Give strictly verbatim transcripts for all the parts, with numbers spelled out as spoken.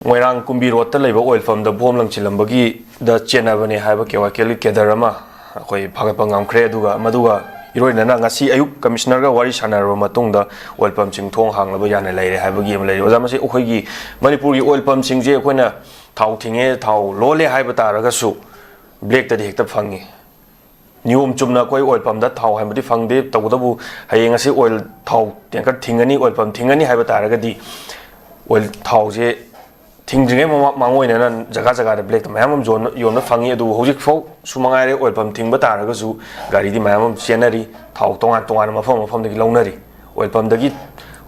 ꯃꯣꯏꯔꯥꯡ ꯀꯨꯝꯕꯤ ꯔꯣꯗꯇ ꯂꯩꯕ oil ꯄꯝꯗ bomb ꯂꯪꯁꯤꯜꯂꯝꯕꯒꯤ ꯗ ꯆꯦꯟꯅꯕꯅꯦ ꯍꯥꯏꯕ K Y ꯀꯦꯒꯤ cadre ꯑꯃ ꯑꯩꯈꯣꯏ ꯐꯥꯒꯠꯄ ꯉꯝꯈ꯭ꯔꯦ꯫ ꯑꯗꯨꯒ ꯃꯗꯨꯒ ꯏꯔꯣꯏꯅꯅ ꯉꯁꯤ ꯑꯌꯨꯛ ꯀꯃꯤꯁꯅꯔꯒ ꯋꯥꯔꯤ ꯁꯥꯟꯅꯔꯕ ꯃꯇꯨꯡꯗ ꯑꯣꯏꯜ ꯄꯝꯁꯤꯡ ꯊꯣꯡ ꯍꯥꯡꯂꯕ ꯌꯥꯅ ꯂꯩꯔꯦ ꯍꯥꯏꯕꯒꯤ ꯑꯃ ꯂꯩꯔꯦ꯫ ꯑꯣꯖꯥ, ꯃꯁꯤ ꯑꯩꯈꯣꯏꯒꯤ ꯃꯅꯤꯄꯨꯔꯒꯤ ꯑꯣꯏꯜ ꯄꯝꯁꯤꯡꯁꯦ ꯑꯩꯈꯣꯏꯅ ꯊꯥꯎ ꯊꯤꯡꯉꯦ, ꯊꯥꯎ ꯂꯣꯜꯂꯦ ꯍꯥꯏꯕ ꯇꯥꯔꯒꯁꯨ ꯕ꯭ꯂꯦꯛꯇꯗꯤ ꯍꯦꯛꯇ ꯐꯪꯉꯤ꯫ ꯅꯤꯌꯣꯝ ꯆꯨꯝꯅ ꯑꯩꯈꯣꯏ ꯑꯣꯏꯜ ꯄꯝꯗ ꯊꯥꯎ ꯍꯥꯟꯕꯗꯤ ꯐꯪꯗꯦ꯫ ꯇꯧꯕꯇꯕꯨ ꯍꯌꯦꯡ ꯑꯁꯤ ꯑꯣꯏꯜ ꯊꯥꯎ ꯇꯦꯡꯀꯔ ꯊꯤꯡꯒꯅꯤ, ꯑꯣꯏꯜ ꯄꯝ ꯊꯤꯡꯒꯅꯤ ꯍꯥꯏꯕ ꯇꯥꯔꯒꯗꯤ ꯑꯣꯏꯜ ꯊꯥꯎꯁꯦ ꯊꯤꯡꯗ꯭ꯔꯤꯉꯩ ꯃꯃꯥ-, ꯃꯥꯡꯑꯣꯏꯅꯅ ꯖꯒꯥ ꯖꯒꯥꯗ ꯕ꯭ꯂꯦꯛꯇ ꯃꯌꯥꯝ ꯑꯃ ꯌꯣꯟꯕ, ꯌꯣꯟꯕ ꯐꯪꯉꯤ꯫ ꯑꯗꯨꯕꯨ ꯍꯧꯖꯤꯛꯐꯥꯎꯁꯨ ꯃꯉꯥꯏꯔꯦ, ꯑꯣꯏꯜ ꯄꯝ ꯊꯤꯡꯕ ꯇꯥꯔꯒꯁꯨ ꯒꯥꯔꯤꯗꯤ ꯃꯌꯥꯝ ꯑꯃ ꯆꯦꯟꯅꯔꯤ, ꯊꯥꯎ ꯇꯣꯉꯥꯟ ꯇꯣꯉꯥꯟꯅ ꯃꯐꯝ ꯃꯐꯝꯗꯒꯤ ꯂꯧꯅꯔꯤ꯫ ꯑꯣꯏꯜ ꯄꯝꯗꯒꯤ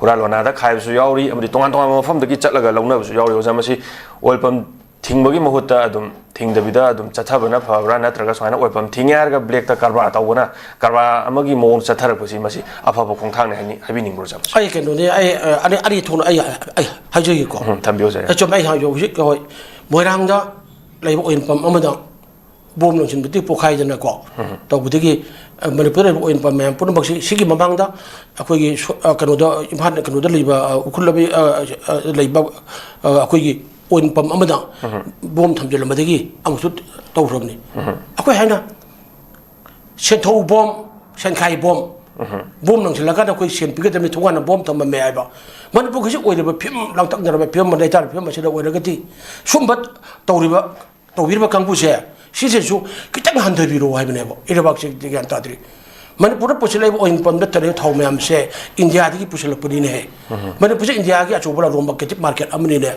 ꯍꯨꯔꯥꯟ ꯂꯣꯟꯅꯥꯗ ꯈꯥꯏꯕꯁꯨ ꯌꯥꯎꯔꯤ, ꯑꯃꯗꯤ ꯇꯣꯉꯥꯟ ꯇꯣꯉꯥꯟꯕ ꯃꯐꯝꯗꯒꯤ ꯆꯠꯂꯒ ꯂꯧꯅꯕꯁꯨ ꯌꯥꯎꯔꯤ꯫ ꯑꯣꯖꯥ, ꯃꯁꯤ ꯑꯣꯏꯜ ꯄꯝ ꯊꯤꯡꯕꯒꯤ ꯃꯍꯨꯠꯇ ꯑꯗꯨꯝ ꯊꯤꯡꯗꯕꯤꯗ ꯑꯗꯨꯝ ꯆꯠꯊꯕꯅ ꯐꯕ꯭ꯔꯥ, ꯅꯠꯇ꯭ꯔꯒ ꯁꯨꯃꯥꯏꯅ ꯑꯣꯏꯜ ꯄꯝ ꯊꯤꯡꯉꯦ ꯍꯥꯏꯔꯒ ꯕ꯭ꯂꯦꯛꯇ ꯀꯔꯕꯥꯔ ꯇꯧꯕꯅ, ꯀꯔꯕꯥꯔ ꯑꯃꯒꯤ ꯃꯑꯣꯡ ꯆꯠꯊꯔꯛꯄꯁꯤ, ꯃꯁꯤ ꯑꯐꯕ ꯈꯣꯡꯊꯥꯡꯅꯤ ꯍꯥꯏꯅꯤ-, ꯍꯥꯏꯕꯤꯅꯤꯡꯕ꯭ꯔꯣ, ꯑꯣꯖꯥ? ꯑꯩ ꯀꯩꯅꯣꯅꯦ, ꯑꯩ, ꯑ, ꯑꯅꯤ, ꯑꯅꯤ ꯊꯣꯛꯅ ꯑꯩ, ꯑꯩ ꯍꯥꯏꯖꯒꯦꯀꯣ꯫ ꯎꯝ, ꯊꯝꯕꯤꯌꯨ, ꯑꯣꯖꯥ꯫ ꯑ, ꯆꯨꯝꯃꯦ, ꯑꯩ ꯍꯥꯏꯖ-, ꯍꯧꯖꯤꯛ, ꯍꯣꯏ, ꯃꯣꯏꯔꯥꯡꯗ ꯂꯩꯕ ꯑꯣꯏꯜ ꯄꯝ ꯑꯃꯗ ꯕꯣꯝ ꯂꯪꯁꯤꯟꯕꯗꯒꯤ ꯄꯣꯈꯥꯏꯗꯅꯀꯣ, ꯎꯝ꯫ ꯇꯧꯕꯗꯒꯤ, ꯑ, ꯃꯅꯤꯄꯨꯔꯗ ꯂꯩꯕ ꯑꯣꯏꯜ ꯄꯝ ꯃꯌꯥꯝ ꯄꯨꯝꯅꯃꯛꯁꯤ, ꯁꯤꯒꯤ ꯃꯃꯥꯡꯗ ꯑꯩꯈꯣꯏꯒꯤ ꯁꯣ-, ꯑ, ꯀꯩꯅꯣꯗ, ꯏꯝꯐꯥꯜ ꯀꯩꯅꯣꯗ ꯂꯩꯕ, ꯑ, ꯎꯈ꯭ꯔꯨꯜ ꯂꯝꯕꯤ, ꯑ, ꯑ, ꯂꯩꯕ, ꯑ, ꯑꯩꯈꯣꯏꯒꯤ ꯑꯣꯏꯜ ꯄꯝ ꯑꯃꯗ ꯎꯝ꯫ ꯕꯣꯝ ꯊꯝꯖꯤꯜꯂꯝꯕꯗꯒꯤ ꯑꯃꯨꯛꯁꯨ ꯇꯧꯈ꯭ꯔꯕꯅꯤ꯫ ꯎꯝ꯫ ꯑꯩꯈꯣꯏ ꯍꯥꯏꯅ ꯁꯦꯟꯊꯧ ꯕꯣꯝ, ꯁꯦꯟꯈꯥꯏ ꯕꯣꯝ, ꯎꯝ꯫ ꯕꯣꯝ ꯂꯪꯁꯤꯜꯂꯀꯥꯟꯗ ꯑꯩꯈꯣꯏ ꯁꯦꯟ ꯄꯤꯒꯗꯕꯅꯤ, ꯊꯣꯡꯒꯥꯟꯅ ꯕꯣꯝ ꯊꯝꯃꯝꯃꯦ ꯍꯥꯏꯕ꯫ ꯃꯅꯤꯄꯨꯔꯒꯤꯁꯤ ꯑꯣꯏꯔꯤꯕ ꯐꯤꯕꯝ, ꯂꯥꯡꯇꯛꯅꯔꯕ ꯐꯤꯕꯝ ꯑꯃ ꯂꯩꯇꯥꯔꯕ ꯐꯤꯕꯝ ꯑꯁꯤꯗ ꯑꯣꯏꯔꯒꯗꯤ ꯁꯨꯝꯕ ꯇꯧꯔꯤꯕ, ꯇꯧꯕꯤꯔꯤꯕ ꯀꯥꯡꯕꯨꯁꯦ, ꯁꯤꯁꯤꯁꯨ ꯈꯤꯇꯪ ꯍꯟꯊꯕꯤꯔꯛꯑꯣ ꯍꯥꯏꯕꯅꯦꯕ꯫ ꯏꯔꯩꯕꯥꯛꯁꯤꯗꯤ ꯒ꯭ꯌꯥꯟ ꯇꯥꯗ꯭ꯔꯤ꯫ ꯃꯅꯤꯄꯨꯔꯗ ꯄꯨꯁꯤꯜꯂꯛꯏꯕ ꯑꯣꯏꯜ ꯄꯝꯗ ꯇꯧꯔꯤꯕ ꯊꯥꯎ ꯃꯌꯥꯝꯁꯦ ꯏꯟꯗꯤꯌꯥꯗꯒꯤ ꯄꯨꯁꯤꯜꯂꯛꯄꯅꯤꯅꯦꯍꯦ꯫ ꯎꯝ꯫ ꯃꯅꯤꯄꯨꯔꯁꯦ ꯏꯟꯗꯤꯌꯥꯒꯤ ꯑꯆꯧꯕ ꯂꯂꯣꯟꯕ ꯀꯦꯇꯤꯞ ꯃꯥꯔꯀꯦꯠ ꯑꯃꯅꯤꯅꯦ꯫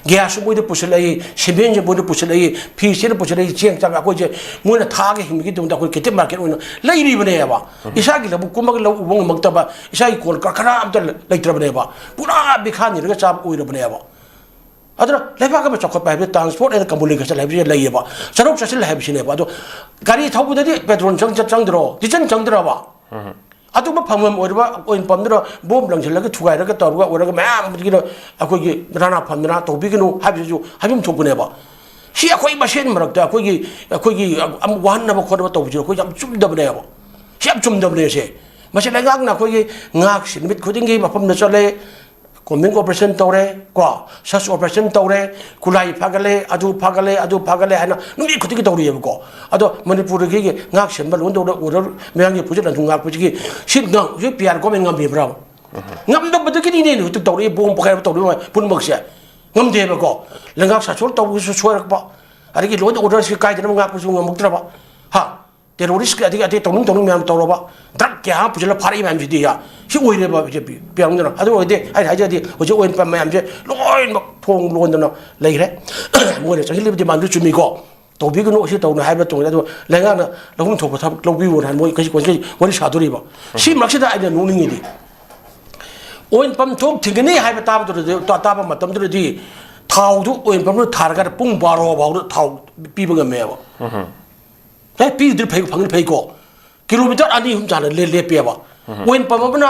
ꯒ꯭ꯌꯥꯁꯁꯨ ꯃꯣꯏꯗ ꯄꯨꯁꯤꯜꯂꯛꯏ, ꯁꯤꯃꯦꯟꯁꯨ ꯃꯣꯏꯗ ꯄꯨꯁꯤꯜꯂꯛꯏ, ꯐꯤꯁꯤꯅ ꯄꯨꯁꯤꯜꯂꯛꯏ, ꯆꯦꯡ ꯆꯥꯛ ꯑꯩꯈꯣꯏꯁꯦ ꯃꯣꯏꯅ ꯊꯥꯒ ꯍꯤꯡꯕꯒꯤꯗꯃꯛꯇ ꯑꯩꯈꯣꯏ ꯀꯦꯇꯤꯞ ꯃꯥꯔꯀꯦꯠ ꯑꯣꯏꯅ ꯂꯩꯔꯤꯕꯅꯦꯕ꯫ ꯎꯝ꯫ ꯏꯁꯥꯒꯤ ꯂꯧꯕꯨꯛ ꯀꯨꯝꯃꯒ ꯂꯧ ꯎꯕ ꯉꯝꯃꯛꯇꯕ, ꯏꯁꯥꯒꯤ ꯀꯣꯜ ꯀꯔꯈꯅꯥ ꯑꯝꯇ ꯂꯩꯇ꯭ꯔꯕꯅꯦꯕ꯫ ꯄꯨꯔꯥ ꯕꯤꯈꯥ ꯅꯤꯔꯒ ꯆꯥꯕ ꯑꯣꯏꯔꯕꯅꯦꯕ꯫ ꯑꯗꯨꯅ ꯂꯩꯕꯥꯛ ꯑꯃ ꯆꯥꯎꯈꯠꯄ ꯍꯥꯏꯕꯁꯤ transport and communication ꯍꯥꯏꯕꯁꯤ ꯂꯩꯌꯦꯕ, ꯆꯠꯊꯣꯛ ꯆꯠꯁꯤꯟ ꯍꯥꯏꯕꯁꯤꯅꯦꯕ꯫ ꯑꯗꯣ ꯒꯥꯔꯤ ꯊꯧꯕꯗꯗꯤ petrol ꯆꯪ-, ꯆꯪ-, ꯆꯪꯗ꯭ꯔꯣ, diesel ꯆꯪꯗ꯭ꯔꯕ? ꯎꯝ꯫ ꯑꯗꯨꯝꯕ ꯐꯪꯐꯝ ꯑꯣꯏꯔꯤꯕ ꯑꯣꯏꯜ ꯄꯝꯗꯨꯅ ꯕꯣꯝ ꯂꯪꯁꯤꯜꯂꯒ ꯊꯨꯒꯥꯏꯔꯒ ꯇꯧꯔꯒ ꯑꯣꯏꯔꯒ ꯃꯌꯥꯝ ꯑꯃ ꯑꯩꯈꯣꯏꯒꯤ ꯅꯥꯅꯥ ꯐꯝꯗꯅ ꯇꯧꯕꯤꯒꯅꯨ ꯍꯥꯏꯕꯁꯤꯁꯨ ꯍꯥꯏꯐꯝ ꯊꯣꯛꯄꯅꯦꯕ꯫ ꯁꯤ ꯑꯩꯈꯣꯏ ꯃꯁꯦꯟ ꯃꯔꯛꯇ ꯑꯩꯈꯣꯏꯒꯤ, ꯑꯩꯈꯣꯏꯒꯤ ꯑꯃ ꯋꯥꯍꯟꯅꯕ ꯈꯣꯠꯅꯕ ꯇꯧꯕꯁꯤ ꯑꯩꯈꯣꯏ ꯌꯥꯝ ꯆꯨꯝꯗꯕꯅꯦꯕ꯫ ꯁꯤ ꯌꯥꯝ ꯆꯨꯝꯗꯕꯅꯦ ꯁꯦ꯫ ꯃꯁꯤ ꯂꯩꯉꯥꯛꯅ ꯑꯩꯈꯣꯏꯒꯤ ꯉꯥꯛꯁꯤ ꯅꯨꯃꯤꯠ ꯈꯨꯗꯤꯡꯒꯤ ꯃꯐꯝꯗ ꯆꯠꯂꯦ, Combing operation ꯇꯧꯔꯦ ꯀꯣ, search operation ꯇꯧꯔꯦ, ꯈꯨꯠꯂꯥꯏ ꯐꯥꯒꯠꯂꯦ, ꯑꯗꯨ ꯐꯥꯒꯠꯂꯦ, ꯑꯗꯨ ꯐꯥꯒꯠꯂꯦ ꯍꯥꯏꯅ ꯅꯨꯃꯤꯠ ꯈꯨꯗꯤꯡꯒꯤ ꯇꯧꯔꯤꯑꯕꯀꯣ꯫ ꯑꯗꯣ ꯃꯅꯤꯄꯨꯔꯗꯒꯤ ꯉꯥꯛ ꯁꯦꯟꯕ ꯂꯣꯏ ꯇꯧꯔ order, ꯃꯌꯥꯝꯒꯤ ꯐꯨꯔꯤꯠ ꯂꯟꯊꯨ ꯉꯥꯛꯄꯁꯤꯒꯤ ꯁꯤ ꯉꯝ-, ꯍꯧꯖꯤꯛ ꯄꯤ ꯑꯥꯔ ꯒꯣꯔꯃꯦꯟ ꯉꯝꯃꯤꯕ꯭ꯔꯥ? ꯉꯝꯗꯕꯗꯒꯤꯅꯤꯅꯦ ꯍꯧꯖꯤꯛ ꯇꯧꯔꯛꯏ ꯕꯣꯝ ꯄꯣꯈꯥꯏꯕ ꯇꯧꯔꯤꯕ ꯄꯨꯝꯅꯃꯛꯁꯦ꯫ ꯉꯝꯗꯦꯕꯀꯣ꯫ ꯂꯩꯉꯥꯛ ꯁꯥꯁꯣꯟ ꯇꯧꯕꯁꯨ ꯁꯣꯏꯔꯛꯄ, ꯑꯗꯒꯤ ꯂꯣꯏꯅ order ꯁꯤ ꯀꯥꯏꯗꯅꯕ ꯉꯥꯛꯄꯁꯨ ꯉꯝꯃꯛꯇ꯭ꯔꯕ꯫ ꯍꯥ? Terrorist ꯀꯤ ꯑꯗꯒꯤ ꯑꯇꯩ ꯇꯧꯅꯤꯡ ꯇꯧꯅꯤꯡ ꯃꯌꯥꯝ ꯇꯧꯔꯕ, drug ꯀꯌꯥ ꯑꯃ ꯄꯨꯁꯤꯜꯂ ꯐꯥꯔꯛꯏ ꯃꯌꯥꯝꯁꯤꯗꯤ, ꯌꯥ, ꯁꯤ ꯑꯣꯏꯔꯦꯕ ꯕꯤ ꯖꯦ ꯄꯤ ꯄꯤꯌꯥꯡꯗꯅ꯫ ꯑꯗꯨ ꯑꯣꯏꯔꯗꯤ ꯑꯩꯅ ꯍꯥꯏꯖꯔꯗꯤ ꯍꯧꯖꯤꯛ ꯑꯣꯏꯅ ꯃꯌꯥꯝꯁꯦ ꯂꯣꯏꯅꯃꯛ ꯊꯣꯡ ꯂꯣꯟꯗꯅ ꯂꯩꯈ꯭ꯔꯦ꯫ ꯃꯣꯏꯅ ꯆꯪꯁꯤꯜꯂꯤꯕ demand ꯗꯨ ꯆꯨꯝꯃꯤꯀꯣ, ꯇꯧꯕꯤꯒꯅꯨ, ꯑꯁꯤ ꯇꯧꯅꯨ ꯍꯥꯏꯕ ꯇꯧꯅꯤ꯫ ꯑꯗꯨ ꯂꯩꯉꯥꯛꯅ ꯂꯧꯐꯝ ꯊꯣꯛꯄ ꯊꯕꯛ ꯂꯧꯕꯤꯌꯨꯅ ꯍꯥꯏꯅ ꯃꯣꯏ ꯀꯩꯁꯤ ꯀꯣꯟꯁꯤ ꯋꯥꯔꯤ ꯁꯥꯗꯣꯔꯤꯕ꯫ ꯁꯤ ꯃꯔꯛꯁꯤꯗ ꯑꯩꯅ ꯅꯣꯛꯅꯤꯡꯉꯤꯗꯤ, ꯑꯣꯏꯜ ꯄꯝ ꯊꯣꯛ ꯊꯤꯡꯒꯅꯤ ꯍꯥꯏꯕ ꯇꯥꯕꯗꯨꯗꯗꯤ, ꯇꯥ-, ꯇꯥꯕ ꯃꯇꯝꯗꯨꯗꯗꯤ ꯊꯥꯎꯗꯨ ꯑꯣꯏꯜ ꯄꯝꯗꯨ ꯊꯥꯔꯒ ꯄꯨꯡ ꯕꯥꯔꯣ ꯐꯥꯎꯗ ꯊꯥꯎ ꯄꯤꯕ ꯉꯝꯃꯦꯕ꯫ ꯍꯦ, ꯄꯤꯗ꯭ꯔꯤ ꯐꯩ, ꯐꯪꯗ꯭ꯔꯤ ꯐꯩꯀꯣ꯫ Kilometre ꯑꯅꯤ ꯑꯍꯨꯝ ꯆꯥꯡꯗ ꯂꯦ-, ꯂꯦꯞꯄꯦꯕ꯫ ꯑꯣꯏꯜ ꯄꯝ ꯑꯃꯅ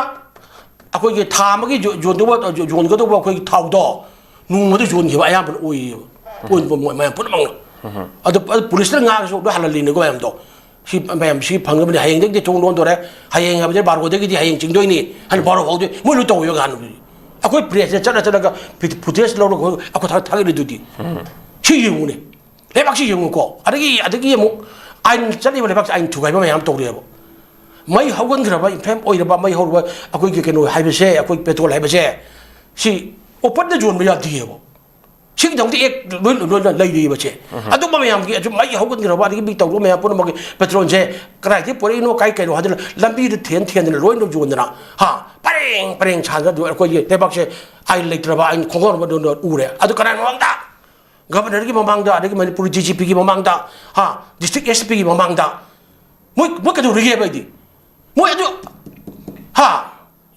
ꯑꯩꯈꯣꯏꯒꯤ ꯊꯥ ꯑꯃꯒꯤ ꯌꯣ-, ꯌꯣꯟꯗꯧꯕ, ꯌꯣ-, ꯌꯣꯟꯒꯗꯧꯕ ꯑꯩꯈꯣꯏꯒꯤ ꯊꯥꯎꯗꯣ ꯅꯣꯡꯃꯗ ꯌꯣꯟꯈꯤꯕ ꯑꯌꯥꯝꯕꯅ ꯑꯣꯏꯌꯦꯕ꯫ ꯑꯣꯏꯜ ꯄꯝ ꯃꯣꯏ ꯃꯌꯥꯝ ꯄꯨꯝꯅꯃꯛꯅ꯫ ꯑꯗꯨ, ꯑꯗꯨ ꯄꯨꯂꯤꯁꯅ ꯉꯥꯡꯉꯁꯨ ꯂꯣꯏ ꯍꯜꯍꯜꯂꯤꯅꯦꯀꯣ ꯃꯌꯥꯝꯗꯣ꯫ ꯁꯤ ꯃꯌꯥꯝ ꯁꯤ ꯐꯪꯅꯕꯅꯤ, ꯍꯌꯦꯡꯗꯒꯤꯗꯤ ꯊꯣꯡ ꯂꯣꯟꯗꯣꯔꯦ, ꯍꯌꯦꯡ ꯍꯥꯏꯕꯗꯤ ꯕꯥꯔꯣꯗꯒꯤꯗꯤ ꯍꯌꯦꯡ ꯆꯤꯡꯗꯣꯏꯅꯤ ꯍꯥꯏꯅ ꯕꯥꯔꯣ ꯐꯥꯎꯗꯤ ꯃꯣꯏ ꯂꯣꯏ ꯇꯧꯋꯦꯕ ꯉꯍꯥꯟ꯫ ꯑꯩꯈꯣꯏ press ꯅ ꯆꯠꯂ ꯆꯠꯂꯒ ꯐꯨ-, footage ꯂꯧꯔꯒ ꯑꯩꯈꯣꯏ ꯊꯥ-, ꯊꯥꯒꯠꯂꯤꯗꯨꯗꯤ꯫ ꯁꯤ ꯌꯦꯡꯉꯨꯅꯦ꯫ ꯂꯩꯕꯥꯛꯁꯤ ꯌꯦꯡꯉꯨꯀꯣ꯫ ꯑꯗꯒꯤ, ꯑꯗꯒꯤ ꯑꯃꯨꯛ ꯑꯥꯏꯟ ꯆꯠꯂꯤꯕ ꯂꯩꯕꯥꯛꯁꯦ ꯑꯥꯏꯟ ꯊꯨꯒꯥꯏꯕ ꯃꯌꯥꯝ ꯇꯧꯔꯤꯑꯕ꯫ ꯃꯩ ꯍꯧꯒꯟꯈ꯭ꯔꯕ, inflame ꯑꯣꯏꯔꯕ ꯃꯩ ꯍꯧꯔꯕ ꯑꯩꯈꯣꯏꯒꯤ ꯀꯩꯅꯣ ꯍꯥꯏꯕꯁꯦ, ꯑꯩꯈꯣꯏ petrol ꯍꯥꯏꯕꯁꯦ, ꯁꯤ open ꯗ ꯌꯣꯟꯕ ꯌꯥꯗꯦꯕ꯫ ꯁꯤꯒꯤꯗꯃꯛꯇ act ꯂꯣꯏ, ꯂꯣꯏꯅ ꯂꯩꯔꯤꯕꯁꯦ꯫ ꯑꯗꯨꯝꯕ ꯃꯌꯥꯝꯒꯤ, ꯑꯗꯨꯝ ꯃꯩ ꯍꯧꯒꯠꯈ꯭ꯔꯕ, ꯑꯗꯒꯤ ꯃꯤ ꯇꯧꯔꯕ ꯃꯌꯥꯝ ꯄꯨꯝꯅꯃꯛꯀꯤ petrol ꯁꯦ ꯀꯗꯥꯏꯗꯒꯤ ꯄꯨꯔꯛꯏꯅꯣ, ꯀꯥꯏ ꯀꯩꯅꯣ ꯍꯥꯏꯗꯅ ꯂꯝꯕꯤꯗ ꯊꯦꯟ ꯊꯦꯟꯗꯅ ꯂꯣꯏꯅ ꯌꯣꯟꯗꯅ, ꯍꯥ, ꯄꯔꯦꯡ ꯄꯔꯦꯡ ꯁꯥꯟꯅꯗꯅ ꯑꯩꯈꯣꯏꯒꯤ ꯂꯩꯕꯥꯛꯁꯦ ꯑꯥꯏꯟ ꯂꯩꯇ꯭ꯔꯕ, ꯑꯥꯏꯟ ꯈꯣꯡꯒꯥꯎꯅꯕ ꯑꯗꯨꯝ ꯎꯔꯦ꯫ ꯑꯗꯨ ꯀꯅꯥꯒꯤ ꯃꯃꯥꯡꯗ? Governor ꯒꯤ ꯃꯃꯥꯡꯗ, ꯑꯗꯒꯤ ꯃꯅꯤꯄꯨꯔ D G P ꯒꯤ ꯃꯃꯥꯡꯗ, ꯍꯥ, district S P ꯒꯤ ꯃꯃꯥꯡꯗ꯫ ꯃꯣꯏ, ꯃꯣꯏ ꯀꯩꯗꯧꯔꯤꯒꯦꯕ ꯑꯩꯗꯤ? ꯃꯣꯏ ꯑꯗꯨ, ꯍꯥ?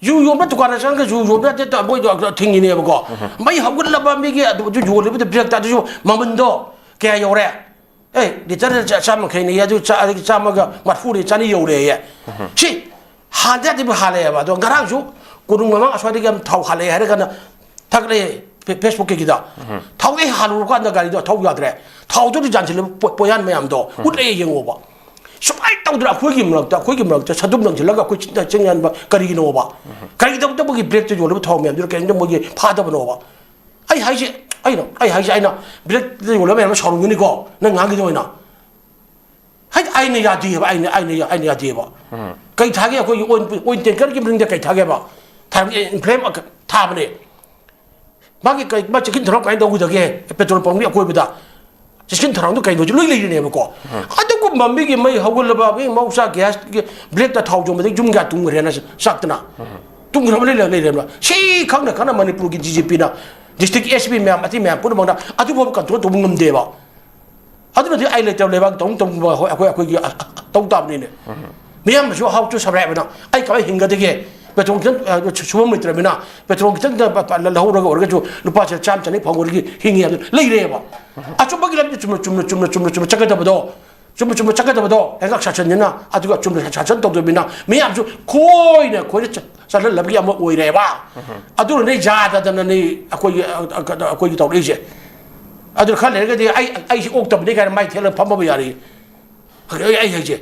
ꯌꯨ ꯌꯣꯟꯕ ꯗꯨꯀꯥꯟꯗ ꯆꯪꯉꯒ ꯌꯨ ꯌꯣꯟꯕ ꯅꯠꯇꯦ, ꯇ-, ꯃꯣꯏꯗꯣ ꯊꯤꯡꯉꯤꯅꯦꯕꯀꯣ꯫ ꯃꯩ ꯍꯧꯒꯠꯂꯕ ꯃꯤꯒꯤ ꯑꯗꯨ, ꯑꯗꯨ ꯌꯣꯜꯂꯤꯕꯗ ꯄꯤꯔꯛꯇ, ꯑꯗꯨꯁꯨ ꯃꯃꯟꯗꯣ ꯀꯌꯥ ꯌꯧꯔꯦ? ꯑꯦ, litre ꯆꯥ-, ꯆꯥꯝ ꯌꯥꯡꯈꯩꯅꯦ, ꯑꯗꯨ ꯆꯥ-, ꯑꯗꯒꯤ ꯆꯥꯝꯃꯒ ꯃꯔꯐꯨꯅꯦ, ꯆꯅꯤ ꯌꯧꯔꯦꯌꯦ꯫ ꯁꯤ ꯍꯥꯟꯗ ꯌꯥꯗꯦꯕ, ꯍꯥꯜꯂꯛꯑꯦꯕ꯫ ꯑꯗꯣ ꯉꯔꯥꯡꯁꯨ ꯀꯣꯅꯨꯡ ꯃꯃꯥꯡ ꯑꯁ꯭ꯋꯥꯏꯗꯒꯤ ꯌꯥꯝ ꯊꯥꯎ ꯍꯥꯜꯂꯛꯑꯦ ꯍꯥꯏꯔꯒꯅ ꯊꯥꯒꯠꯂꯛꯑꯦ ꯐꯦ-, Facebook ꯀꯩꯒꯤꯗ꯫ ꯊꯥꯎꯗꯩ ꯍꯥꯜꯂꯨꯔꯀꯥꯟꯗ ꯒꯥꯔꯤꯗꯣ ꯊꯧ ꯌꯥꯗ꯭ꯔꯦ꯫ ꯊꯥꯎꯗꯨꯗꯤ ꯌꯥꯟꯁꯤꯜꯂꯕ ꯄꯣ-, ꯄꯣꯌꯥꯟ ꯃꯌꯥꯝꯗꯣ ꯎꯠꯂꯛꯑꯦ ꯌꯦꯡꯉꯣꯕ꯫ ꯁꯨꯃꯥꯏꯅ ꯇꯧꯗꯅ ꯑꯩꯈꯣꯏꯒꯤ ꯃꯔꯛꯇ, ꯑꯩꯈꯣꯏꯒꯤ ꯃꯔꯛꯇ ꯁꯗꯨꯝ ꯂꯪꯁꯤꯜꯂꯒ ꯑꯩꯈꯣꯏ ꯆꯤꯟꯗ ꯆꯤꯡ ꯌꯥꯟꯕ ꯀꯔꯤꯒꯤꯅꯣꯕ? ꯀꯔꯤꯒꯤꯗꯃꯛꯇ ꯃꯣꯏꯒꯤ ꯕ꯭ꯂꯦꯛꯇ ꯌꯣꯜꯂꯤꯕ ꯊꯥꯎ ꯃꯌꯥꯝꯗꯨꯅ ꯀꯔꯤꯒꯤꯅꯣ ꯃꯣꯏꯒꯤ ꯐꯥꯗꯕꯅꯣꯕ? ꯑꯩ ꯍꯥꯏꯁꯦ, ꯑꯩꯅ, ꯑꯩ ꯍꯥꯏꯁꯦ, ꯑꯩꯅ ꯕ꯭ꯂꯦꯛꯇ ꯌꯣꯜꯂꯤꯕ ꯃꯌꯥꯝ ꯑꯃ ꯁꯥꯎꯔꯝꯒꯅꯤꯀꯣ, ꯅꯪ ꯉꯥꯡꯒꯤꯗꯣ ꯑꯣꯏꯅ꯫ ꯍꯥꯏꯗꯤ ꯑꯩꯅ ꯌꯥꯗꯦꯕ, ꯑꯩꯅ, ꯑꯩꯅ, ꯑꯩꯅ ꯌꯥꯗꯦꯕ꯫ ꯀꯩ ꯊꯥꯒꯦ? ꯑꯩꯈꯣꯏꯒꯤ ꯑꯣꯏꯜ, ꯑꯣꯏꯜ ꯇꯦꯡꯀꯔꯒꯤ ꯃꯅꯤꯡꯗ ꯀꯩ ꯊꯥꯒꯦꯕ? ꯊꯥꯔꯝꯒꯦ, ꯏꯟꯐ꯭ꯂꯦꯝ ꯊꯥꯕꯅꯦ꯫ ꯃꯥꯒꯤ ꯀꯩ, ꯃꯥ ꯆꯦꯛꯁꯤꯟ ꯊꯧꯔꯥꯡ ꯀꯃꯥꯏꯅ ꯇꯧꯒꯗꯒꯦ? ꯄꯦꯇ꯭ꯔꯣꯜ ꯄꯝꯒꯤ ꯑꯀꯣꯏꯕꯗ ꯆꯦꯛꯁꯤꯟ ꯊꯧꯔꯥꯡꯗꯣ ꯀꯩꯅꯣꯁꯨ ꯂꯣꯏ ꯂꯩꯔꯤꯅꯦꯕꯀꯣ꯫ ꯑꯗꯨꯒꯨꯝꯕ ꯃꯤꯒꯤ ꯃꯩ ꯍꯧꯒꯠꯂꯕ, ꯃꯤ ꯃꯍꯧꯁꯥ ꯒ꯭ꯌꯥꯁꯀꯤ ꯕ꯭ꯂꯦꯛꯇ ꯊꯥꯎ ꯌꯣꯟꯕꯗꯒꯤ ꯌꯨꯝ ꯀꯌꯥ ꯇꯨꯝꯈ꯭ꯔꯦꯅ ꯆꯥꯛꯇꯅ? ꯇꯨꯝꯈ꯭ꯔꯕ ꯂꯩ-, ꯂꯩꯔꯦꯕ꯫ ꯁꯤ ꯈꯪꯅ ꯈꯪꯅ ꯃꯅꯤꯄꯨꯔꯒꯤ ꯗꯤ ꯖꯤ ꯄꯤꯅ, ꯗꯤꯁꯇ꯭ꯔꯤꯛꯀꯤ ꯑꯦꯁ ꯄꯤ ꯃꯌꯥꯝ, ꯑꯇꯩ ꯃꯌꯥꯝ ꯄꯨꯝꯅꯃꯛꯅ ꯑꯗꯨꯐꯥꯎꯕ ꯀꯟꯇ꯭ꯔꯣꯜ ꯇꯧꯕ ꯉꯝꯗꯦꯕ꯫ ꯑꯗꯨꯅꯗꯤ ꯑꯩ ꯂꯩꯇꯕ ꯂꯩꯕꯥꯛ ꯇꯧꯅ ꯇꯧꯅꯤꯡꯕ ꯑꯩꯈꯣꯏ, ꯑꯩꯈꯣꯏꯒꯤ, ꯑ, ꯑ, ꯇꯧ ꯇꯥꯕꯅꯤꯅꯦ꯫ ꯃꯤꯌꯥꯝꯅꯁꯨ how to survive ꯍꯥꯏꯅ ꯑꯩ ꯀꯃꯥꯏꯅ ꯍꯤꯡꯒꯗꯒꯦ? ꯄꯦꯇ꯭ꯔꯣꯜ ꯈꯤꯇꯪ, ꯑ, ꯁꯨ-, ꯁꯨꯐꯝ ꯂꯩꯇ꯭ꯔꯕꯅꯤꯅ ꯄꯦꯇ꯭ꯔꯣꯜ ꯈꯤꯇꯪ ꯂ-, ꯂ-, ꯂꯧꯍꯧꯔꯒ ꯑꯣꯏꯔꯒꯁꯨ ꯂꯨꯄꯥ ꯆꯥꯝ ꯆꯅꯤ ꯐꯪꯕꯗꯒꯤ ꯍꯤꯡꯉꯤ ꯍꯥꯏꯕ ꯂꯩꯔꯦꯕ꯫ ꯑꯆꯨꯝꯕꯒꯤ ꯂꯝꯕꯤꯗ ꯆꯨꯝꯅ, ꯆꯨꯝꯅ, ꯆꯨꯝꯅ, ꯆꯨꯝꯅ, ꯆꯨꯝꯅ ꯆꯠꯀꯗꯕꯗꯣ, ꯆꯨꯝꯅ, ꯆꯨꯝꯅ ꯆꯠꯀꯗꯕꯗꯣ ꯂꯩꯉꯥꯛ ꯁꯥꯁꯟꯁꯤꯅ ꯑꯗꯨꯒ ꯆꯨꯝꯅ ꯁꯥꯁꯟ ꯇꯧꯗꯕꯅꯤꯅ ꯃꯤꯌꯥꯝꯁꯨ ꯈꯣꯏꯅ ꯈꯣꯏꯅ ꯆ-, ꯆꯠꯍꯜꯂꯕꯒꯤ ꯑꯃ ꯑꯣꯏꯔꯦꯕ꯫ ꯑꯗꯨꯅꯅꯦ ꯌꯥꯗꯗꯅꯅꯦ ꯑꯩꯈꯣꯏꯒꯤ, ꯑ, ꯑ, ꯑꯩꯈꯣꯏꯒꯤ ꯇꯧꯔꯛꯏꯁꯦ꯫ ꯑꯗꯨ ꯈꯔ ꯂꯩꯔꯒꯗꯤ ꯑꯩ, ꯑꯩꯁꯤ ꯑꯣꯛꯇꯕꯅꯤ ꯀꯥꯏꯅ ꯃꯥꯏ ꯊꯦꯠꯂꯒ ꯐꯝꯃꯕ ꯌꯥꯔꯦ꯫ ꯑꯩ, ꯑꯩ ꯍꯥꯏꯁꯦ,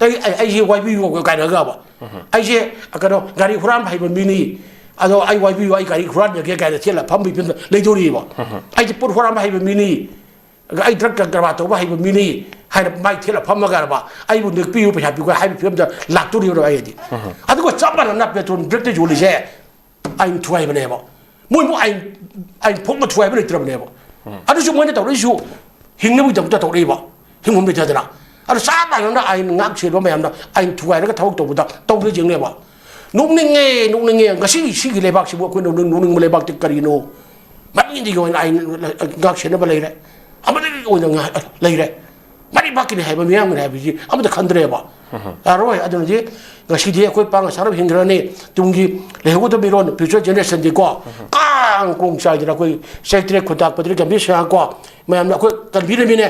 ꯑꯩ, ꯑꯩ, ꯑꯩꯁꯦ ꯋꯥꯏꯕꯤꯌꯨ ꯀꯥꯏꯅꯒꯕ꯫ ꯑꯩꯁꯦ ꯀꯩꯅꯣ, ꯒꯥꯔꯤ ꯍꯨꯔꯥꯟꯕ ꯍꯩꯕ ꯃꯤꯅꯤ, ꯑꯗꯣ ꯑꯩ ꯋꯥꯏꯕꯤꯌꯨ, ꯑꯩ ꯒꯥꯔꯤ ꯍꯨꯔꯥꯟꯖꯒꯦ ꯀꯥꯏꯅ ꯊꯦꯠꯂ ꯐꯝꯕꯒꯤ ꯐꯤꯕꯝꯗ ꯂꯩꯗꯣꯔꯤꯕ꯫ ꯑꯩꯁꯦ ꯄꯣꯠ ꯍꯨꯔꯥꯟꯕ ꯍꯩꯕ ꯃꯤꯅꯤ, ꯑꯩ ꯗ꯭ꯔꯒ ꯀꯔꯕꯥꯔ ꯇꯧꯕ ꯍꯩꯕ ꯃꯤꯅꯤ ꯍꯥꯏꯅ ꯃꯥꯏ ꯊꯦꯠꯂ ꯐꯝꯃꯒꯕ, ꯑꯩꯕꯨ ꯅꯦꯛꯄꯤꯌꯨ, ꯄꯩꯁꯥ ꯄꯤꯌꯨ ꯍꯥꯏꯕꯒꯤ ꯐꯤꯕꯝꯗ ꯂꯥꯛꯇꯣꯔꯤꯕ꯭ꯔꯣ ꯑꯩꯗꯤ? ꯑꯗꯨꯒ ꯆꯞ ꯃꯥꯟꯅꯅ ꯄꯦꯇ꯭ꯔꯣꯜ ꯕ꯭ꯂꯦꯛꯇ ꯌꯣꯜꯂꯤꯁꯦ ꯑꯥꯏꯟ ꯊꯨꯒꯥꯏꯕꯅꯦꯕ꯫ ꯃꯣꯏꯕꯨ ꯑꯥꯏꯟ, ꯑꯥꯏꯟ ꯐꯣꯡꯕ ꯊꯨꯒꯥꯏꯕ ꯂꯩꯇ꯭ꯔꯕꯅꯦꯕ꯫ ꯑꯗꯨꯁꯨ ꯃꯣꯏꯅ ꯇꯧꯔꯛꯏꯁꯨ ꯍꯤꯡꯅꯕꯒꯤꯗꯃꯛꯇ ꯇꯧꯔꯛꯏꯕ, ꯍꯤꯡꯐꯝ ꯂꯩꯇꯗꯅ꯫ ꯑꯗꯨ ꯆꯞ ꯃꯥꯟꯅꯅ ꯑꯥꯏꯟ ꯉꯥꯛ ꯁꯦꯟꯕ ꯃꯌꯥꯝꯅ ꯑꯥꯏꯟ ꯊꯨꯒꯥꯏꯔꯒ ꯊꯕꯛ ꯇꯧꯕꯗ ꯇꯧꯗ꯭ꯔ ꯌꯦꯡꯅꯦꯕ꯫ ꯅꯣꯛꯅꯤꯡꯉꯦ, ꯅꯣꯛꯅꯤꯡꯉꯦ꯫ ꯉꯁꯤ ꯁꯤꯒꯤ ꯂꯩꯕꯥꯛꯁꯤꯕꯨ ꯑꯩꯈꯣꯏꯅ ꯅꯣꯛꯅꯤꯡ-, ꯅꯣꯛꯅꯤꯡꯕ ꯂꯩꯕꯥꯛꯇꯤ ꯀꯔꯤꯅꯣ? ꯃꯃꯤꯡꯗꯒꯤ ꯑꯣꯏꯅ ꯑꯥꯏꯟ ꯉꯥꯛ ꯁꯦꯟꯅꯕ ꯂꯩꯔꯦ, ꯑꯃꯗꯒꯤ ꯑꯣꯏꯅ ꯉꯥ-, ꯂꯩꯔꯦ꯫ ꯃꯔꯩꯕꯥꯛꯀꯤꯅꯤ ꯍꯥꯏꯕ, ꯃꯤꯌꯥꯝꯒꯤꯅꯤ ꯍꯥꯏꯕꯁꯤ ꯑꯃꯠꯇ ꯈꯟꯗ꯭ꯔꯦꯕ꯫ ꯌꯥꯔꯣꯏ꯫ ꯑꯗꯨꯅꯗꯤ ꯉꯁꯤꯗꯤ ꯑꯩꯈꯣꯏ ꯄꯥꯡꯒ ꯁꯥꯟꯅꯕ ꯍꯤꯡꯈ꯭ꯔꯅꯤ꯫ ꯇꯨꯡꯒꯤ ꯂꯩꯍꯧꯒꯗꯕ ꯃꯤꯔꯣꯟ, future generation ꯗꯤꯀꯣ, ꯀꯥꯡ ꯀꯣꯡ ꯆꯥꯏꯗꯅ ꯑꯩꯈꯣꯏ ꯆꯩꯇ꯭ꯔꯦ ꯈꯨꯟꯇꯥꯛꯄꯗꯒꯤ ꯒꯝꯚꯤꯔ ꯁꯤꯡꯍ ꯀꯣ, ꯃꯌꯥꯝꯅ ꯑꯩꯈꯣꯏ ꯀꯟꯕꯤꯔꯝꯃꯤꯅꯦ꯫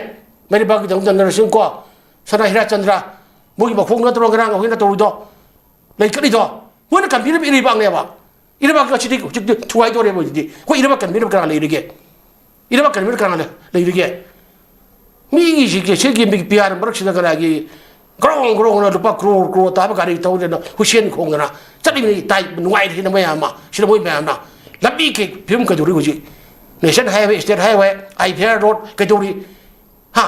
ꯃꯔꯩꯕꯥꯛꯀꯤꯗꯃꯛꯇ ꯅꯔꯁꯤꯡ ꯀꯣ, ꯁꯅꯥ ꯍꯤꯔꯥꯆꯟꯗ꯭ꯔ, ꯃꯣꯏꯒꯤ ꯃꯈꯣꯡ ꯅꯠꯇ꯭ꯔꯣ ꯉꯔꯥꯡ ꯑꯩꯈꯣꯏꯅ ꯇꯧꯔꯤꯗꯣ? ꯂꯩꯈꯠꯂꯤꯗꯣ ꯃꯣꯏꯅ ꯀꯟꯕꯤꯔꯝꯕ ꯏꯔꯩꯕꯥꯛꯅꯦꯕ꯫ ꯏꯔꯩꯕꯥꯛ ꯑꯁꯤꯗꯤ ꯍꯧꯖꯤꯛꯇꯤ ꯊꯨꯒꯥꯏꯗꯧꯔꯦꯕ꯫ ꯍꯧꯖꯤꯛꯇꯤ ꯑꯩꯈꯣꯏ ꯏꯔꯩꯕꯥꯛ ꯀꯟꯕꯤꯅꯕ ꯀꯅꯥ ꯂꯩꯔꯤꯒꯦ? ꯏꯔꯩꯕꯥꯛ ꯀꯟꯕꯤꯅꯕ ꯀꯅꯥ ꯂꯩ-, ꯂꯩꯔꯤꯒꯦ? ꯃꯤꯒꯤ ꯁꯤꯒꯤ, ꯁꯤꯒꯤ ꯃꯤꯒꯤ ꯄꯤ ꯑꯥꯔ ꯃꯔꯛꯁꯤꯗ ꯀꯅꯥꯒꯤ ꯒ꯭ꯔꯣꯡ ꯒ꯭ꯔꯣꯡꯅ ꯂꯨꯄꯥ ꯀ꯭ꯔꯣꯔ ꯀ꯭ꯔꯣꯔ ꯇꯥꯕ ꯒꯥꯔꯤ ꯊꯧꯗꯅ ꯍꯨꯏꯁꯦꯟ ꯈꯣꯡꯗꯅ ꯆꯠꯂꯤꯕꯅꯤ꯫ ꯇꯥꯏ ꯅꯨꯡꯉꯥꯏꯔꯤꯁꯤꯅ ꯃꯌꯥꯝ ꯑꯃ, ꯁꯤꯅ ꯃꯣꯏ ꯃꯌꯥꯝꯅ꯫ ꯂꯝꯕꯤ ꯀꯩ ꯐꯤꯕꯝ ꯀꯩꯗꯧꯔꯤ ꯍꯧꯖꯤꯛ? ꯅꯦꯁꯅꯦꯜ ꯍꯥꯏꯋꯦ, ꯁ꯭ꯇꯦꯠ ꯍꯥꯏꯋꯦ, ꯑꯥꯏ ꯚꯤ ꯑꯥꯔ ꯔꯣꯗ ꯀꯩꯗꯧꯔꯤ? ꯍꯥ?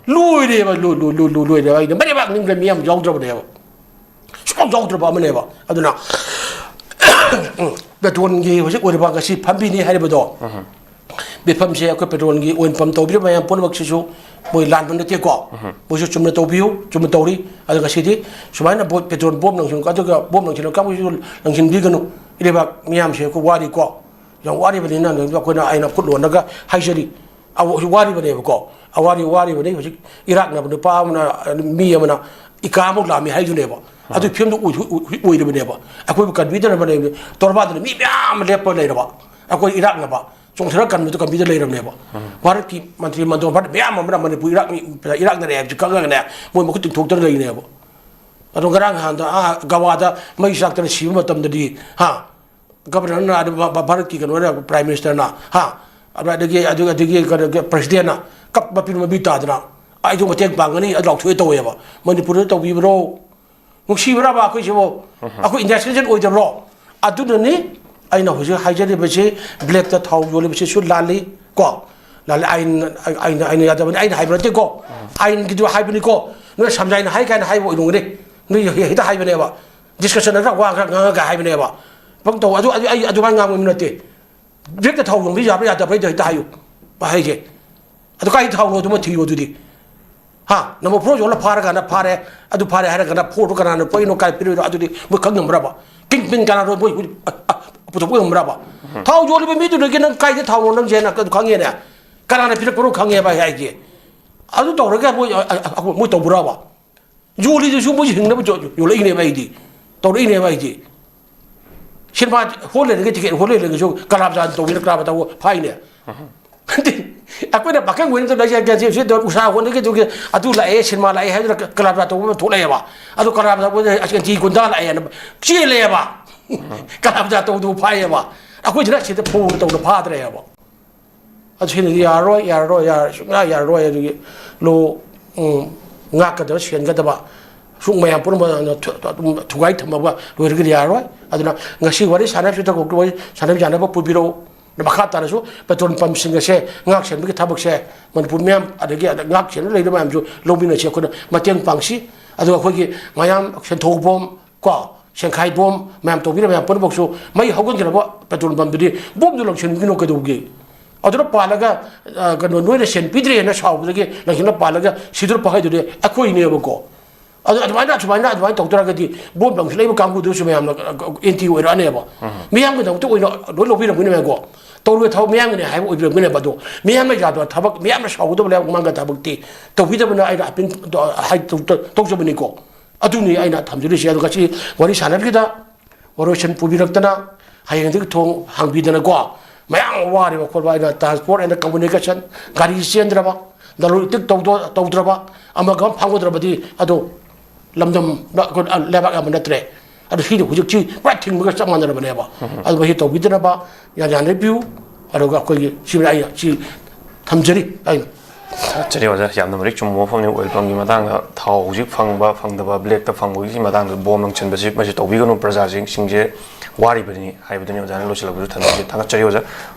ꯂꯣꯏꯔꯦꯕ, ꯂꯣꯏ-, ꯂꯣꯏ-, ꯂꯣꯏ-, ꯂꯣꯏ-, ꯂꯣꯏꯔꯦꯕ꯫ ꯑꯩꯅ ꯃꯔꯩꯕꯥꯛ ꯅꯤꯡꯕ ꯃꯤ ꯌꯥꯝ ꯌꯥꯎꯗ꯭ꯔꯕꯅꯦꯕ, ꯁꯨꯡꯌꯥꯎ ꯌꯥꯎꯗ꯭ꯔꯕ ꯑꯃꯅꯦꯕ꯫ ꯑꯗꯨꯅ ꯎꯝ, ꯄꯦꯇ꯭ꯔꯣꯜꯒꯤ ꯍꯧꯖꯤꯛ ꯑꯣꯏꯔꯤꯕ ꯉꯁꯤ ꯐꯝꯕꯤꯅꯤ ꯍꯥꯏꯔꯤꯕꯗꯣ, ꯃꯤꯐꯝꯁꯦ ꯑꯩꯈꯣꯏ ꯄꯦꯇ꯭ꯔꯣꯜꯒꯤ ꯑꯣꯏꯟꯐꯝ ꯇꯧꯕꯤꯔꯤꯕ ꯃꯌꯥꯝ ꯄꯨꯝꯅꯃꯛꯁꯤꯁꯨ ꯃꯣꯏ ꯂꯥꯟꯕ ꯅꯠꯇꯦꯀꯣ꯫ ꯃꯣꯏꯁꯨ ꯆꯨꯝꯅ ꯇꯧꯕꯤꯌꯨ, ꯆꯨꯝꯅ ꯇꯧꯔꯤ꯫ ꯑꯗꯣ ꯉꯁꯤꯗꯤ ꯁꯨꯃꯥꯏꯅ ꯕꯣ-, ꯄꯦꯇ꯭ꯔꯣꯜ ꯕꯣꯝ ꯂꯪꯁꯤꯟ-, ꯑꯗꯨꯒ ꯕꯣꯝ ꯂꯪꯁꯤꯜꯂꯒ ꯀꯥꯡꯕꯨꯁꯤꯁꯨ ꯂꯪꯁꯤꯟꯕꯤꯒꯅꯨ꯫ ꯏꯔꯩꯕꯥꯛ ꯃꯤꯌꯥꯝꯁꯦ ꯑꯩꯈꯣꯏ ꯋꯥꯔꯤꯀꯣ, ꯌꯥꯝ ꯋꯥꯔꯤꯕꯅꯤꯅ ꯑꯩꯈꯣꯏꯅ, ꯑꯩꯅ ꯈꯨꯠ ꯂꯣꯟꯅꯒ ꯍꯥꯏꯖꯔꯤ꯫ ꯑ, ꯍꯧꯖꯤꯛ ꯋꯥꯔꯤꯕꯅꯦꯕꯀꯣ꯫ ꯑꯋꯥꯔꯤ ꯋꯥꯔꯤꯕꯅꯤ꯫ ꯍꯧꯖꯤꯛ ꯏꯔꯥꯛꯅꯕ ꯅꯨꯄꯥ ꯑꯃꯅ, ꯃꯤ ꯑꯃꯅ ꯏꯀꯥ ꯑꯃꯨꯛ ꯂꯥꯝꯃꯤ ꯍꯥꯏꯗꯨꯅꯦꯕ꯫ ꯑꯗꯨ ꯐꯤꯕꯝꯗꯨ ꯑꯣꯏ-, ꯑꯣꯏ-, ꯑꯣꯏꯔꯤꯕꯅꯦꯕ꯫ ꯑꯩꯈꯣꯏꯕꯨ ꯀꯟꯕꯤꯗꯅꯕ ꯂꯩꯕꯅꯤ꯫ ꯇꯣꯔꯕꯥꯟꯗꯨꯅ ꯃꯤ ꯃꯌꯥꯝ ꯑꯃ ꯂꯦꯞꯄ ꯂꯩꯔꯕ, ꯑꯩꯈꯣꯏ ꯏꯔꯥꯛꯅꯕ ꯆꯣꯡꯊꯔ ꯀꯟꯕꯗꯨ ꯀꯟꯕꯤꯗ ꯂꯩꯔꯕꯅꯦꯕ꯫ ꯚꯥꯔꯠꯀꯤ ꯃꯟꯇ꯭ꯔꯤ ꯃꯟꯗꯣꯟ ꯚꯥꯔꯠ ꯃꯌꯥꯝ ꯑꯃꯅ ꯃꯅꯤꯄꯨꯔ ꯏꯔꯥꯛ-, ꯏꯔꯥꯛꯅꯔꯦ ꯍꯥꯏꯕꯁꯤ ꯈꯪꯉꯒꯅꯦ, ꯃꯣꯏ ꯃꯈꯨꯠ ꯇꯤꯡꯊꯣꯛꯇꯅ ꯂꯩꯔꯤꯅꯦꯕ꯫ ꯑꯗꯣ ꯉꯔꯥꯡ ꯅꯍꯥꯟꯗ, ꯑꯥ, ꯒꯋꯥꯗ ꯃꯩ ꯆꯥꯛꯇꯅ ꯁꯤꯕ ꯃꯇꯝꯗꯗꯤ, ꯍꯥ, ꯒꯕꯔꯅꯔꯅ, ꯑꯗꯨ ꯚꯥ-, ꯚꯥ-, ꯚꯥꯔꯠꯀꯤ ꯀꯩꯅꯣꯅ, ꯄ꯭ꯔꯥꯏꯝ ꯃꯤꯅꯤꯁꯇꯔꯅ, ꯍꯥ, ꯑꯗꯨ ꯑꯗꯒꯤ, ꯑꯗꯨ, ꯑꯗꯒꯤ ꯀꯩꯅꯣꯒꯤ ꯄ꯭ꯔꯁꯤꯗꯦꯟꯅ ꯀꯞ ꯃꯄꯤ ꯃꯄꯤ ꯇꯥꯗꯅ, "ꯑꯩꯁꯨ ꯃꯇꯦꯡ ꯄꯥꯡꯒꯅꯤ" ꯑꯗꯨ ꯂꯥꯎꯊꯣꯛꯑꯦ ꯇꯧꯋꯦꯕ꯫ ꯃꯅꯤꯄꯨꯔꯗ ꯇꯧꯕꯤꯕ꯭ꯔꯣ? ꯅꯨꯡꯁꯤꯕ꯭ꯔꯕ ꯑꯩꯈꯣꯏꯁꯤꯕꯨ? ꯑꯩꯈꯣꯏ ꯏꯟꯗꯤꯌꯥ ꯁꯤꯇꯤꯖꯦꯟ ꯑꯣꯏꯗꯕ꯭ꯔꯣ? ꯑꯗꯨꯅꯅꯤ ꯑꯩꯅ ꯍꯧꯖꯤꯛ ꯍꯥꯏꯖꯔꯤꯕꯁꯤ, ꯕ꯭ꯂꯦꯛꯇ ꯊꯥꯎ ꯌꯣꯜꯂꯤꯕꯁꯤꯁꯨ ꯂꯥꯜꯂꯤ ꯀꯣ꯫ ꯂꯥꯜꯂꯤ, ꯑꯥꯏꯟ, ꯑꯥꯏꯟ, ꯑꯥꯏꯟ ꯌꯥꯗꯕꯅꯤ, ꯑꯩꯅ ꯍꯥꯏꯕ ꯅꯠꯇꯦꯀꯣ꯫ ꯑꯥꯏꯟꯒꯤꯗꯨ ꯍꯥꯏꯕꯅꯤꯀꯣ꯫ ꯅꯣꯏ ꯁꯝꯖꯥꯏꯅ ꯍꯥꯏ ꯀꯥꯏꯅ ꯍꯥꯏꯕ ꯑꯣꯏꯔꯝꯒꯅꯤ꯫ ꯅꯣꯏ ꯍꯦ-, ꯍꯦꯛꯇ ꯍꯥꯏꯕꯅꯦꯕ꯫ ꯗꯤꯁꯀꯁꯟ ꯈꯔ ꯋꯥ ꯈꯔ ꯉꯥꯡꯉꯒ ꯍꯥꯏꯕꯅꯦꯕ꯫ ꯄꯪꯇꯧ ꯑꯗꯨ, ꯑꯗꯨ, ꯑꯩ ꯑꯗꯨꯃꯥꯏꯅ ꯉꯥꯡꯕ ꯃꯤ ꯅꯠꯇꯦ꯫ ꯕ꯭ꯂꯦꯛꯇ ꯊꯥꯎ ꯌꯣꯟꯕ ꯌꯥꯕ꯭ꯔꯥ ꯌꯥꯗꯕ꯭ꯔꯥ ꯍꯦꯛꯇ ꯍꯥꯏꯌꯨ꯫ ꯍꯥꯏꯁꯦ꯫ ꯑꯗꯨ ꯀꯥꯏ ꯊꯥꯎꯅꯣ ꯑꯗꯨꯃ ꯊꯤꯌꯨ ꯑꯗꯨꯗꯤ꯫ ꯍꯥ? ꯅꯝꯕꯔ ꯐꯣꯔ ꯌꯣꯜꯂ ꯐꯥꯔꯀꯥꯟꯗ ꯐꯥꯔꯦ, ꯑꯗꯨ ꯐꯥꯔꯦ ꯍꯥꯏꯔꯒꯅ ꯐꯣꯔꯗꯨ ꯀꯅꯥꯅ ꯄꯣꯛꯏꯅꯣ, ꯀꯥꯏ ꯄꯤꯔꯛꯏꯅꯣ, ꯑꯗꯨꯗꯤ ꯃꯣꯏ ꯈꯪ ꯉꯝꯕ꯭ꯔꯕ? ꯀꯤꯡ ꯄꯤꯟ ꯀꯅꯥꯅꯣ? ꯃꯣꯏ ꯍꯧꯖꯤꯛ, ꯑ, ꯑ, ꯄꯨꯊꯣꯛꯄ ꯉꯝꯕ꯭ꯔꯕ? ꯊꯥꯎ ꯌꯣꯜꯂꯤꯕ ꯃꯤꯗꯨꯗꯒꯤ ꯅꯪ ꯀꯥꯏꯗ ꯊꯥꯎꯅꯣ ꯅꯪꯁꯦ ꯍꯥꯏꯅ ꯑꯗꯨ ꯈꯪꯉꯦꯅꯦ꯫ ꯀꯅꯥꯅ ꯄꯤꯔꯛꯄꯅꯣ ꯈꯪꯉꯦꯕ ꯑꯩ ꯍꯥꯏꯁꯦ꯫ ꯑꯗꯨ ꯇꯧꯔꯒ ꯃꯣꯏ, ꯑ, ꯑ, ꯑ, ꯃꯣꯏ ꯇꯧꯕ꯭ꯔꯕ? ꯌꯣꯜꯂꯤꯗꯨꯁꯨ ꯃꯣꯏꯁꯨ ꯍꯤꯡꯅꯕ ꯌꯣ-, ꯌꯣꯜꯂꯛꯏꯅꯦꯕ ꯑꯩꯗꯤ꯫ ꯇꯧꯔꯛꯏꯅꯦꯕ ꯑꯩꯗꯤ꯫ ꯁꯤꯅꯦꯃꯥ ꯍꯣꯜ ꯂꯩꯔꯒ, ꯇꯤꯀꯦꯠ ꯍꯣꯜ ꯂꯩꯔꯒꯁꯨ ꯀꯂꯥꯕꯖꯥꯟ ꯇꯧꯕꯤꯅ ꯀꯂꯥꯕ ꯇꯧꯕ ꯐꯥꯏꯅꯦ꯫ ꯅꯠꯇꯦ, ꯑꯩꯈꯣꯏꯅ ꯄꯥꯈꯪ ꯑꯣꯏꯅ ꯇꯧꯔꯛꯏꯁꯦ, ꯁꯤ, ꯁꯤ ꯎꯁꯥ ꯍꯣꯟꯗꯒꯤ ꯑꯗꯨꯒꯤ ꯑꯗꯨ ꯂꯥꯛꯑꯦ, ꯁꯤꯅꯦꯃꯥ ꯂꯥꯛꯑꯦ ꯍꯥꯏꯗꯨꯅ ꯀꯂꯥꯕꯖꯥꯟ ꯇꯧꯕ ꯑꯃ ꯊꯣꯛꯂꯛꯑꯦꯕ꯫ ꯑꯗꯨ ꯀꯂꯥꯕꯖꯥꯟ ꯇꯧꯕꯗ ꯑꯁ ꯑꯦꯟꯇꯤ ꯒꯨꯟꯗꯥ ꯂꯥꯛꯑꯦꯅ ꯆꯦꯜꯂꯦꯕ꯫ ꯀꯂꯥꯕꯖꯥꯟ ꯇꯧꯕꯗꯨ ꯐꯥꯏꯌꯦꯕ꯫ ꯑꯩꯈꯣꯏꯁꯤꯅ ꯁꯤꯗ ꯐꯣꯟ ꯇꯧꯅ ꯐꯥꯗ꯭ꯔꯦꯕ꯫ ꯑꯗꯨ ꯁꯤꯅꯗꯤ ꯌꯥꯔꯔꯣꯏ, ꯌꯥꯔꯔꯣꯏ, ꯌꯥꯔ-, ꯁꯨꯡꯌꯥ ꯌꯥꯔꯔꯣꯏ꯫ ꯑꯗꯨꯒꯤ ꯂꯣ, ꯎꯝ, ꯉꯥꯛꯀꯗꯕ, ꯁꯦꯟꯒꯗꯕ, ꯁꯨꯝ ꯃꯌꯥꯝ ꯄꯨꯝꯅꯃꯛ ꯊꯨ-, ꯑꯗꯨꯝ ꯊꯨꯒꯥꯏ ꯊꯝꯃꯒ ꯂꯣꯏꯔꯒꯗꯤ ꯌꯥꯔꯣꯏ꯫ ꯑꯗꯨꯅ ꯉꯁꯤ ꯋꯥꯔꯤ ꯁꯥꯟꯅꯕꯁꯤꯗ ꯋꯥꯔꯤ ꯁꯥꯟꯅꯕ ꯌꯥꯅꯕ ꯄꯨꯕꯤꯔꯛꯎ꯫ ꯃꯈꯥ ꯇꯥꯅꯁꯨ petrol pumpꯁꯤꯡ ꯑꯁꯦ ꯉꯥꯛ ꯁꯦꯟꯕꯒꯤ ꯊꯕꯛꯁꯦ ꯃꯅꯤꯄꯨꯔ ꯃꯤꯌꯥꯝ, ꯑꯗꯒꯤ ꯉꯥꯛ ꯁꯦꯟꯕ ꯂꯩꯔꯤꯕ ꯃꯌꯥꯝꯁꯨ ꯂꯧꯃꯤꯟꯅꯁꯤ, ꯑꯩꯈꯣꯏꯅ ꯃꯇꯦꯡ ꯄꯥꯡꯁꯤ꯫ ꯑꯗꯨꯒ ꯑꯩꯈꯣꯏꯒꯤ ꯃꯌꯥꯝ ꯁꯦꯟꯊꯣꯛꯕꯣꯝ ꯀꯣ, ꯁꯦꯟꯈꯥꯏꯕꯣꯝ ꯃꯌꯥꯝ ꯇꯧꯕꯤꯔ ꯃꯌꯥꯝ ꯄꯨꯝꯅꯃꯛꯁꯨ ꯃꯩ ꯍꯧꯒꯠꯈ꯭ꯔꯕ petrol pumpꯗꯨꯗꯤ ꯕꯣꯝꯗꯨ ꯂꯪꯁꯤꯟꯕꯤꯅꯣ ꯀꯩꯗꯧꯒꯦ? ꯑꯗꯨꯅ ꯄꯥꯜꯂꯒ, ꯑ, ꯀꯩꯅꯣ, ꯅꯣꯏꯅ ꯁꯦꯟ ꯄꯤꯗ꯭ꯔꯦꯅ ꯁꯥꯎꯕꯗꯒꯤ ꯂꯪꯁꯤꯜꯂ ꯄꯥꯜꯂꯒ ꯁꯤꯗꯨꯅ ꯄꯥꯜꯍꯩꯗꯨꯗꯤ ꯑꯩꯈꯣꯏꯅꯦꯕꯀꯣ꯫ ꯑꯗꯨ ꯑꯗꯨꯃꯥꯏꯅ, ꯑꯁꯨꯃꯥꯏꯅ, ꯑꯗꯨꯃꯥꯏꯅ ꯇꯧ ꯇꯥꯔꯒꯗꯤ ꯕꯣꯝ ꯂꯪꯁꯤꯜꯂꯛꯏꯕ ꯀꯥꯡꯕꯨꯗꯨꯁꯨ ꯃꯌꯥꯝꯅ, ꯑ, ꯑ, anti ꯑꯣꯏꯔꯛꯑꯅꯦꯕ꯫ ꯃꯤꯌꯥꯝꯒꯤꯗꯃꯛꯇ ꯑꯣꯏꯅ ꯂꯣꯏ ꯂꯧꯕꯤꯔꯝꯒꯅꯦꯕꯀꯣ꯫ ꯇꯧꯔꯤꯕ ꯊꯕꯛ ꯃꯤꯌꯥꯝꯒꯤꯅꯦ ꯍꯥꯏꯕ ꯑꯣꯏꯕꯤꯔꯝꯒꯅꯦꯕ꯫ ꯑꯗꯣ ꯃꯤꯌꯥꯝꯅ ꯌꯥꯗꯕ ꯊꯕꯛ, ꯃꯤꯌꯥꯝꯅ ꯁꯥꯎꯒꯗꯕ ꯂꯩꯕꯥꯛ ꯃꯥꯡꯒꯗꯕ ꯊꯕꯛꯇꯤ ꯇꯧꯕꯤꯗꯕꯅ ꯑꯩꯅ appeal ꯇꯧ-, ꯍꯥꯏ-, ꯇꯧ-, ꯇꯧ-, ꯇꯧꯖꯕꯅꯤꯀꯣ꯫ ꯑꯗꯨꯅꯤ ꯑꯩꯅ ꯊꯝꯖꯔꯤꯁꯦ꯫ ꯑꯗꯣ ꯉꯁꯤ ꯋꯥꯔꯤ ꯁꯥꯟꯅꯕꯁꯤꯗ ꯋꯥꯔꯣꯏꯁꯤꯟ ꯄꯨꯕꯤꯔꯛꯇꯅ, ꯍꯌꯦꯡꯗꯒꯤ ꯊꯣꯡ ꯍꯥꯡꯕꯤꯗꯅꯀꯣ, ꯃꯌꯥꯝ ꯋꯥꯔꯤꯕ ꯈꯣꯠꯄ, ꯑꯩꯅ transport and communication, ꯒꯥꯔꯤ ꯆꯦꯟꯗ꯭ꯔꯕ, ꯂꯂꯣꯟ ꯏꯇꯤꯛ ꯇꯧꯗ-, ꯇꯧꯗ꯭ꯔꯕ, ꯑꯃꯒ ꯑꯃ ꯐꯥꯎꯒꯗ꯭ꯔꯕꯗꯤ ꯑꯗꯣ ꯂꯝꯗꯝ, ꯂꯩꯕꯥꯛ ꯑꯃ ꯅꯠꯇ꯭ꯔꯦ꯫ ꯑꯗꯨ ꯁꯤꯗꯤ ꯍꯧꯖꯤꯛꯁꯤ ꯄꯨꯔꯥ ꯊꯤꯡꯕꯒ ꯆꯞ ꯃꯥꯟꯅꯔꯕꯅꯦꯕ꯫ ꯑꯗꯨ ꯃꯁꯤ ꯇꯧꯕꯤꯗꯅꯕ ꯌꯥ-, ꯌꯥꯅꯕꯤꯌꯨ꯫ ꯑꯗꯨꯒ ꯑꯩꯈꯣꯏꯒꯤ ꯁꯤꯃꯅ ꯑꯩꯅ ꯁꯤ ꯊꯝꯖꯔꯤ ꯑꯩꯅ꯫ ꯆꯠꯆꯔꯤ ꯑꯣꯖꯥ, ꯌꯥꯝꯅ ꯃꯔꯤꯛ ꯆꯨꯝꯕ ꯋꯥꯐꯝꯅꯤ꯫ Oil pumpꯀꯤ ꯃꯇꯥꯡꯗ, ꯊꯥꯎ ꯍꯧꯖꯤꯛ ꯐꯪꯕ ꯐꯪꯗꯕ, blackꯇ ꯐꯪꯕꯒꯤ ꯃꯇꯥꯡꯗ ꯕꯣꯝ ꯂꯪꯁꯤꯟꯕꯁꯤ ꯃꯁꯤ ꯇꯧꯕꯤꯒꯅꯨ, ꯄ꯭ꯔꯖꯥꯁꯤꯡꯁꯦ ꯋꯥꯔꯤꯕꯅꯤ ꯍꯥꯏꯕꯗꯨꯅꯤ ꯑꯣꯖꯥꯅ ꯂꯣꯏꯁꯤꯜꯂꯛꯄꯗ ꯊꯝꯖꯒꯦ꯫ ꯊꯥꯒꯠꯆꯔꯤ ꯑꯣꯖꯥ꯫